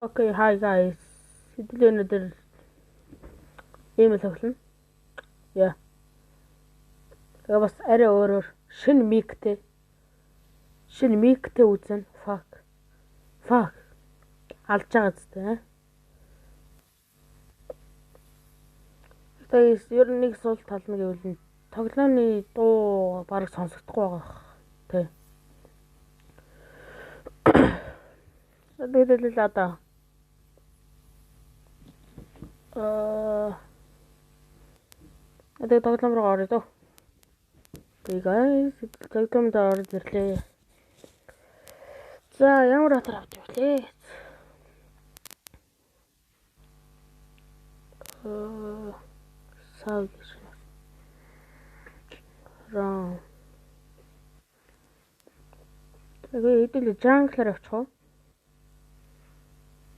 Okay, hi guys. Хэдүүлээ өнөөдөр ийм л тоглоно. Яа. Тэгээ бас арай өөрөөр шинэ миктэй. Шинэ миктэй үзнэ. Fuck. Fuck. Алж байгаа зү. Тэгээ ер нь нэг сул тал нь гэвэл тоглооны дуу бараг сонсогдохгүй байгаа. Тэ. Тэгээд л одоо тэгээ тоглоом руу орё дөө. Okay guys, тоглоомд орж ирлээ. За, ямар атар авч явлээ? Сав гэж. Рам. Тэгээ хэдүүл jungle-аар явчих уу?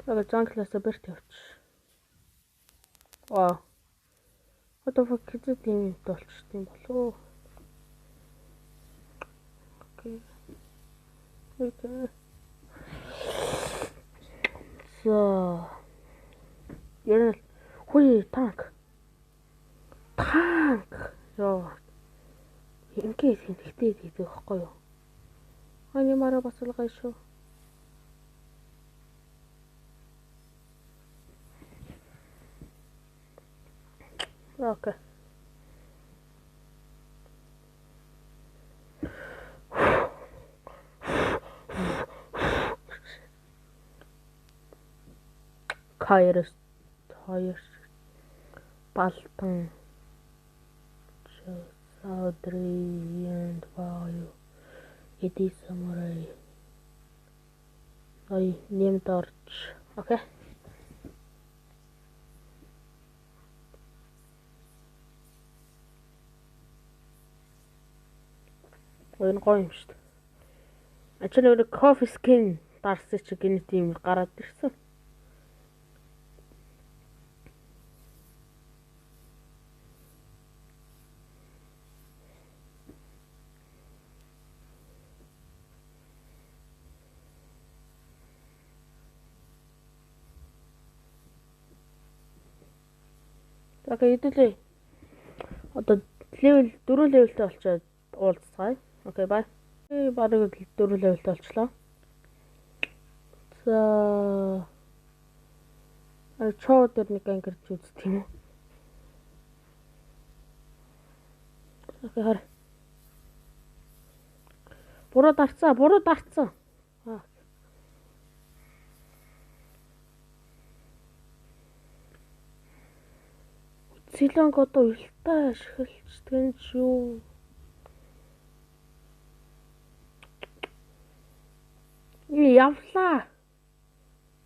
Тэгээ jungle-аас бэрт явчих. Вау. What the fuck гэж тийм юм болчихсон юм болов уу? Okay. Okay. За. Ер нь хүй танк. Танк. Йоо. Ингээд хинхтэй гэдэг байхгүй юу? Ани мараа басалгай шүү. Okay. Кайрс хоёр балтан Садриянд бааю эди самурай ой нэмд орч. Okay. Энэ гоё юм шүү дээ. А чи нөгөө coffee skin дарсан чи гинэт юм гараад ирсэн. Okay, хэдүүлээ. Одоо level 4 level-тэй болчоод уулзцгаая. Okay, bye. Бараг 4 level-тэй болчлоо. За. Чоо дээр нэг ангирч үздэг юм уу? Okay, хар. Буруу дарцсан, буруу дарцсан. Аа. Зилонг одоо уялтаа ашиглаждаг нь ч юу? Явлаа.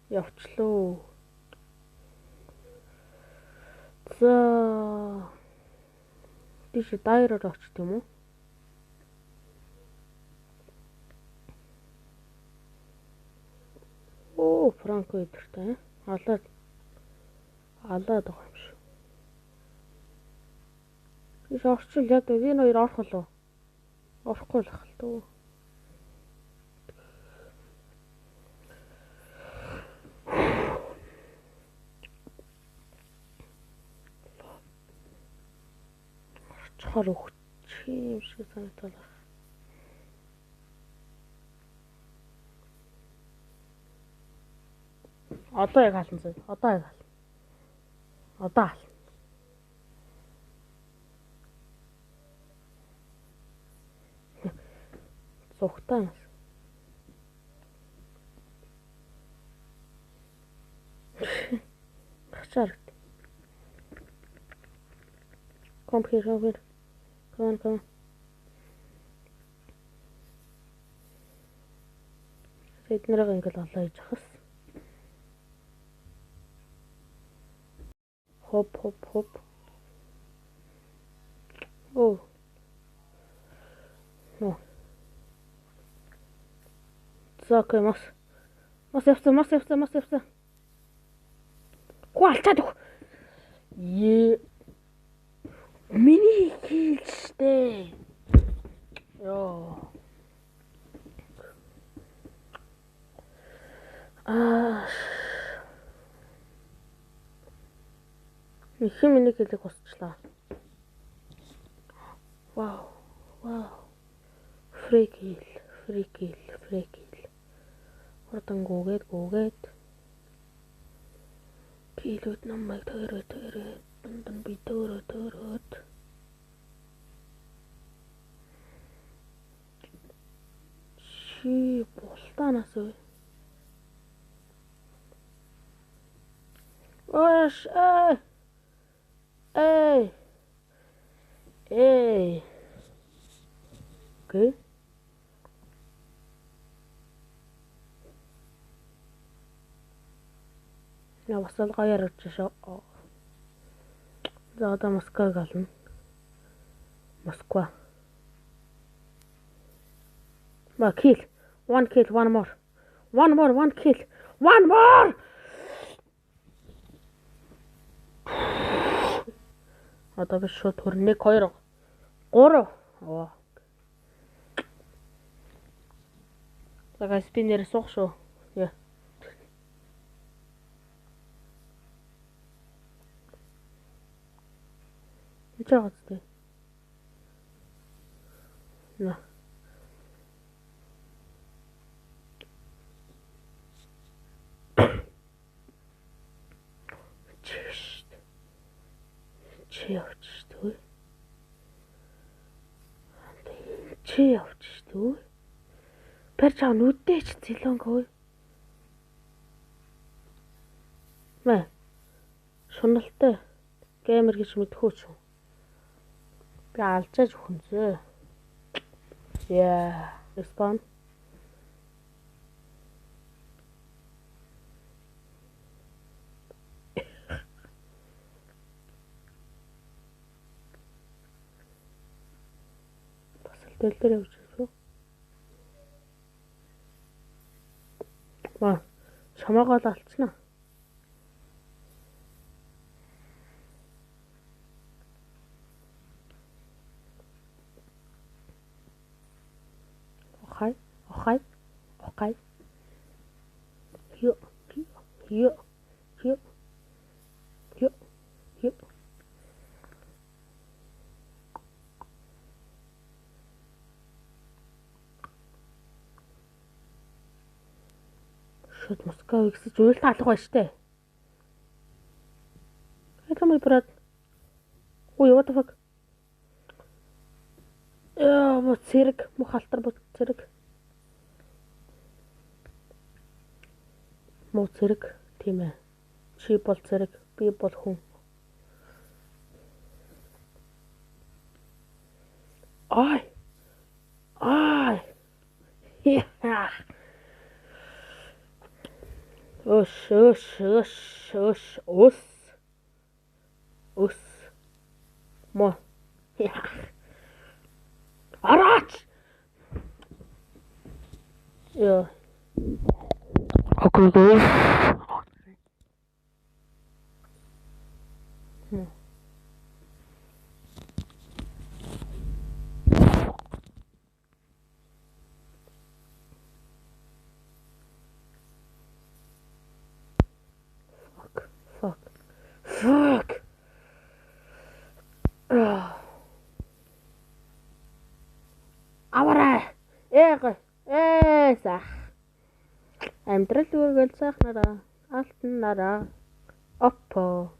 Явчлоо. За. Тийш дайраар очих юм уу? Оо, Франко идэртэй. Алаад алаад байгаа юм шиг. Тийш орчвол яг энэ хоёр орох болов. Орохгүй л ах л дөө. Орчхоор өгчих юм шиг санагдал байна. Одоо яг хаална зөө. Одоо яг хаална. Одоо хаална. Зүгтаа юм. Хачаар. Come here, come here. Come on, come on. Эднэрийг ингээл олоо хийж ахас. Хоп, хоп, хоп. Оо. Ноо. За, окей, мас. Мас явсан, мас явсан, мас явсан. Гүү алчаад өг. Ее. Миний kill штэ. Йоо. Аа. Хэн миний хэлийг хусчлаа. Вау. Вау. Free kill, free kill, free kill. Хурдан гүгээд гүгээд. Kill үүд намайг төрөө төрөө дунд нь би төрөө төрөөд. Чи бултаанаас өө. Ош аа. Эй. Эй. Okay. Я бас л гоё ярж шээ. За одоо Москваг олно. Москва. Ба kill. One kill, one more. One more, one kill. One more. Одоо би шууд хөр 1 2 3. Оо. За guys би нэр суух шүү. Яа. Энд байгаа зү. На. Чи явчих шүү. Чи явчих шүү. Барьж аа нүдээч зэлонг хөө. Мэ. Шуналтай геймер гэж мэдхүү ч. Би алжааж өгнөзөө. Yeah, respawn. Бас л дэл дээр явж шүү. Ма, чамаагаа л алдчихна. Окей, окей, окей. Хё, хё, хё, хё, хё. Шууд Москва ихсэж уйлт алга байна штэ. Hello my brother. Ой, what the fuck? Яа, муу цэрэг, муу халтар бод цэрэг. Муу цэрэг, тийм ээ. Чи бол цэрэг, би бол хүн. Ай. Ай. Яа. Өш, өш, өш, өш, өс. Өс. Мо. Яа. Араач. Яа. Okay, guys. Fuck, fuck, fuck. Аваарай. Ээг. Ээ сах. Амьдрал үргэлж сайхнараа, алтан нараа. Оппо.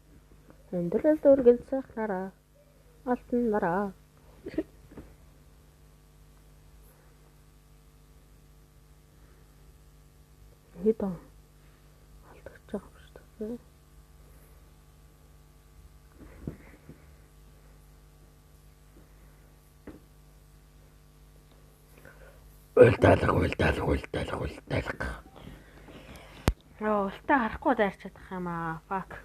Амьдрал үргэлж сайхнараа, алтан нараа. Хэд алдагч байгаа юм шүү дээ. Уйлдаалга, уйлдаалга, уйлдаалга, уйлдаалга. Йоо, ултаа харахгүй дайрч чадах юм аа. Fuck.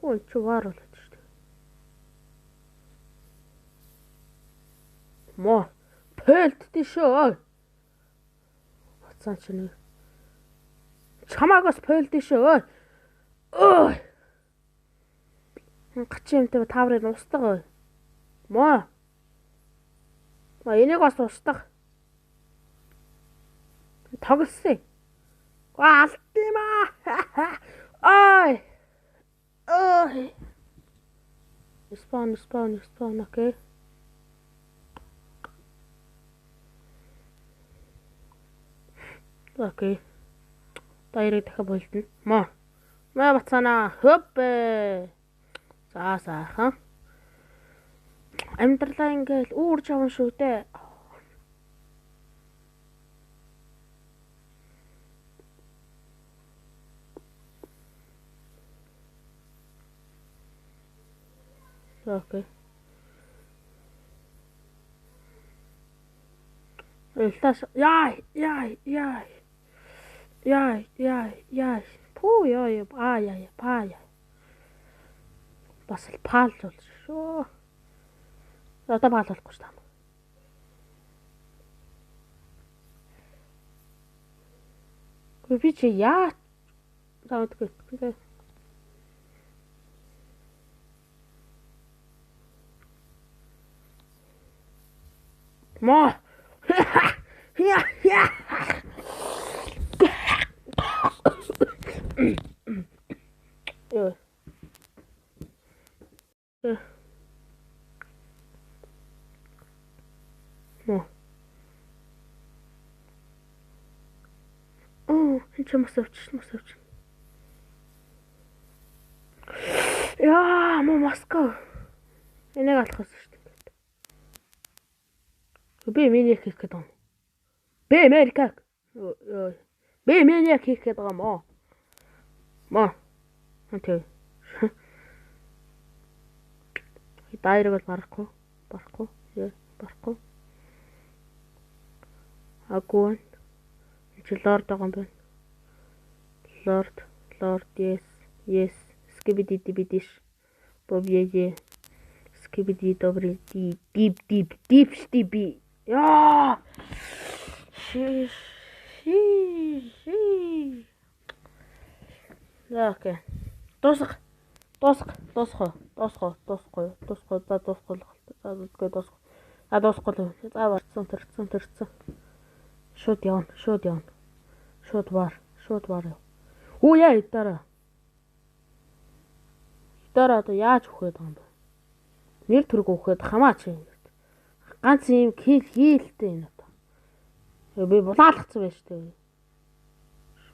Ой, чи вар болоод шүү дээ. Мо, пэлт тийшөө. Уцаа чи нэг. Чамаагаас пэлт тийшөө. Ой. Гачин юмтай тааврыг устдаг. Мо. Ма энийг бас устдаг. Тоглосон. Алт юм аа. Ой. Ой. Spawn, spawn, spawn, okay. Okay. Дайрыг дахиад болтно. Мо. Маа бацаана. Хөп. За сайхан. Амьдралаа ингээл үүрж аван шүү дээ. Okay. Элтас яа яа яа яа яа яа пүү яа яа яа па яа. Бас л паалж болж шүү. Одоо паал болохгүй шүү дээ. Гүй би чи яа заавдгүй. Мо. Я я. Йоо. Мо. Оо, энэ ч мас авчих, мас авчих. Яа, мо маска. Энийг алах гэсэн шүү дээ. Би maniac хийх гээд байгаа юм. Би Америка. Би maniac хийх гээд байгаа юм уу? Мо. Окей. Дайрыг бол барахгүй. Барахгүй. Яа, барахгүй. Агуун. Чи лорд байгаа юм байна. Лорд, лорд, yes, yes. Skibidi dibidi-ш. Боб е. Skibidi добри ди дип дип дип штиби. Яа. Ши ши ши. За окей. Дуусах. Дуусах. Дуусах. Дуусах. Дуусахгүй. Дуусахгүй. За дуусахгүй л. За үгүй дуусах. За дуусахгүй л. За барцсан тэрцэн тэрцэн. Шууд явна. Шууд явна. Шууд бар. Шууд бар. Үу яа дараа. Дараа одоо яаж өгөх гээд байгаа юм бэ? Нэр төрөг өгөх гээд хамаа чи юм. Ганц юм хил хийлтэй энэ одоо. Би булаалгацсан байж тээ.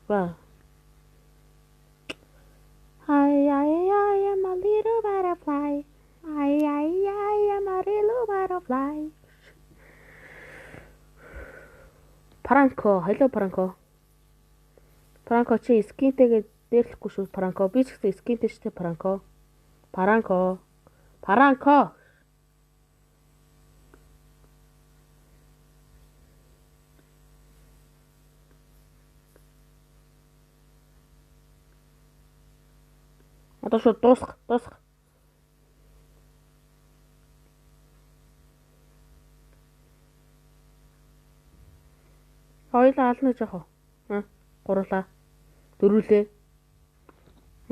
Ба. Ay ay ay, I'm a little butterfly. Ay ay ay, I'm a little butterfly. Франко, hello Франко. Франко чи skin тэйгээ дээрлэхгүй шүү Франко. Би ч гэсэн skin тэй шүү Франко. Франко. Франко. Одоо шууд дуусах, дуусах. Хоёулаа ална гэж яах вэ? Гурлаа. Дөрвөлээ.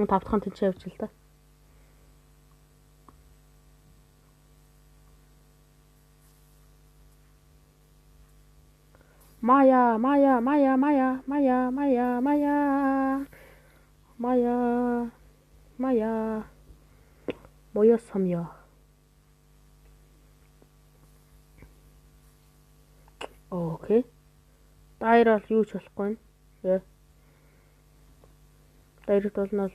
Тав дахь нь тэнцээ явж л да. Мая, Мая, Мая, Мая, Мая, Мая, Мая. Мая. Мая. Моё самья. Окей. Дайр бол юу ч болохгүй нэ. Дайрт бол нь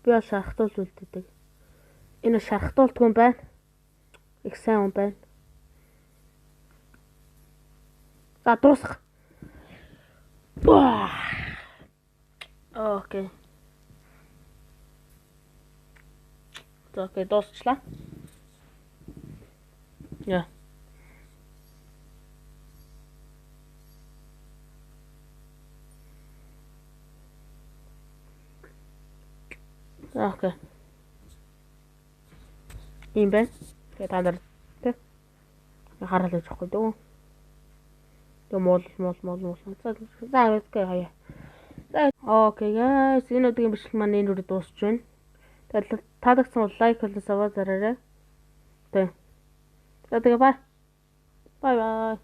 би бол шархтуул үлддэг. Энэ шархтуулдгүй юм байна. Их сайн юм байна. За дуусах. Окей. За окей, дуусчлаа. Яа. Окей. Ийм байна. Тэгээ та нар тэ хараад байж байхгүй дөө. Тэгээ муул муул муул муул. За за окей хаяа. За окей guys, энэ удаагийн бичлэг маань энэ үрээ дуусч байна. Тэгээд таалагдсан бол like болон sub дараарай. Тэ. За тэгээ bye. Bye bye.